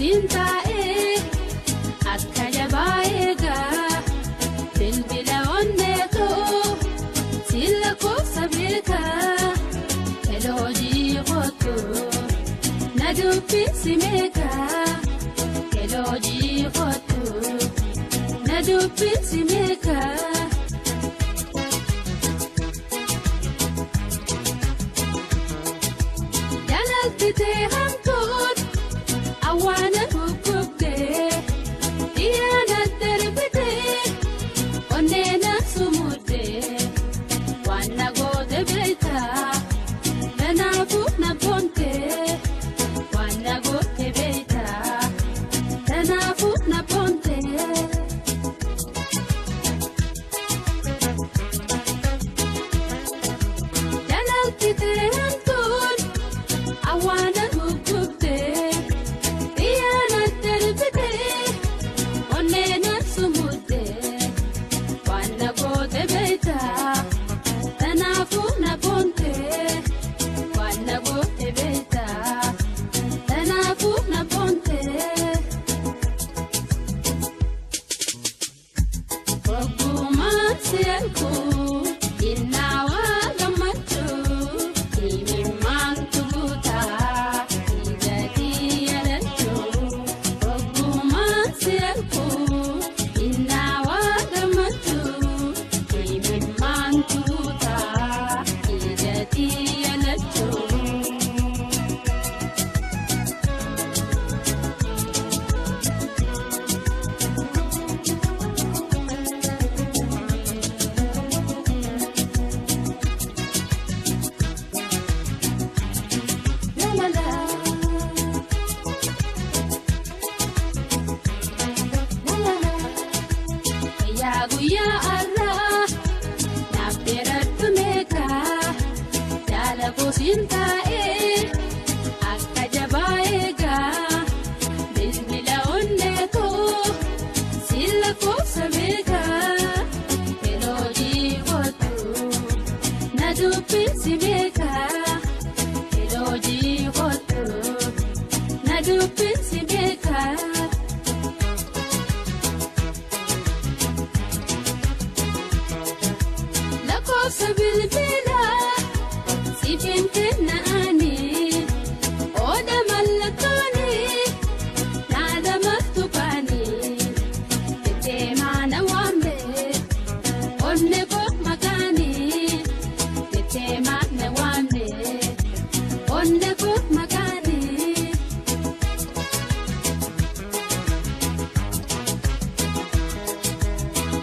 Siin taa'ee akka jabaa eegaa bilbila onneetoo siin lakkoofsa beekaa keloojii kootu na dubbisi meekaa keloojii kootu na dubbisi meekaa. Jaalaltitee hamtuun. Awwaana gugubdee dhiyaana darbitee onneena sumudee waan na goote beektaa kanaafuu na boonte waan na goote beektaa kanaafuu na boonte. Jaalaltitee hamtuun awwaana gugubdee. Kanaafuu na boonte waan na goote beektaa kanaafuu na boonte. Ogummaan si erguu innaawaa gammachuu himimmaan tuguutaa ija yaadachuu. Ogummaan si erguu innaawaa gammachuu himimmaan tuguutaa ija yaadachuu. La la la. La la la. Guyyaa guyyaa har'aa naaf dheerattu meeqaa jaala koosiin taa'ee akka jabaa eegaa bilbila onneetoo siin lakkoofsa beekaa keloojii kootu na dubbisi meeqaa keloojii kootu na dubbisi meeqaa. Lakkoofsa bilbilaa siifin kennaani oda mallattooni naada maktubaani jettee maana waamne onne koo makaani jettee maana waamne onne koo makaani.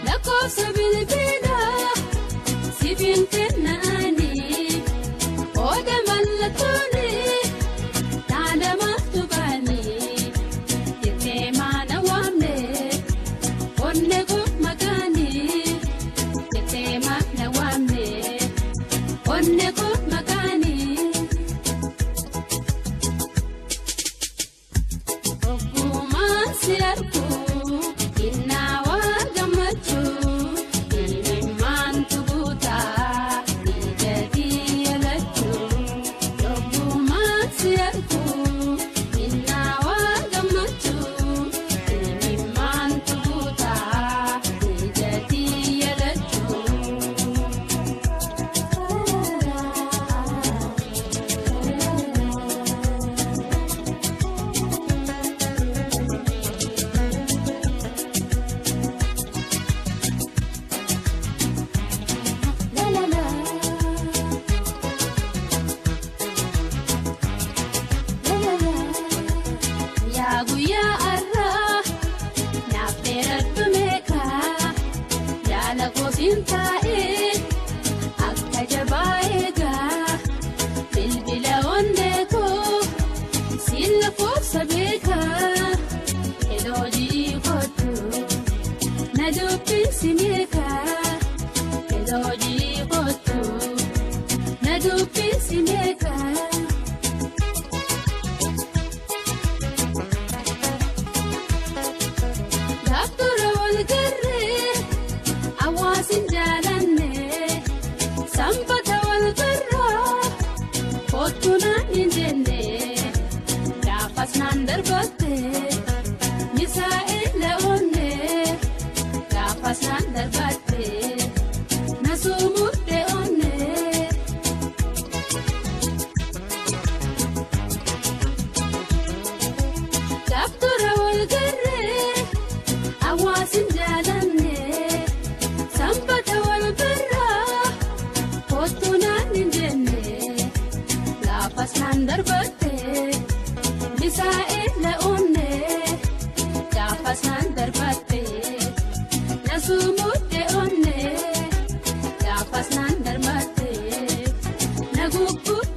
Lakkoofsa bilbilaa siifin kennaani oda mallattooni naada maktubaani jettee maana waamne onne koo makaani jettee maana waamne onne koo makaani. Ogummaan si arguu innaawaa gammachuu himimmaan tuguutaa ija yaadachuu. Ogummaan si arguu innaawaa gammachuu himimmaan tuguutaa ija yaadachuu. La la la. La la la. Guyyaa guyyaa har'aa naaf dheerattu meeqaa jaala koosiin taa'ee akka jabaa eegaa bilbila onneetoo siin lakkoofsa beekaa keloojii kootu na dubbisi meeqaa keloojii kootu na dubbisi meeqaa. Gaaf dura wal garree hawaasin jaalanne sanbata wal barraa kootu naan hin jenne gaafas naan darbatte. Na suumuudde onne gaafas naan darbatte na gugguutte.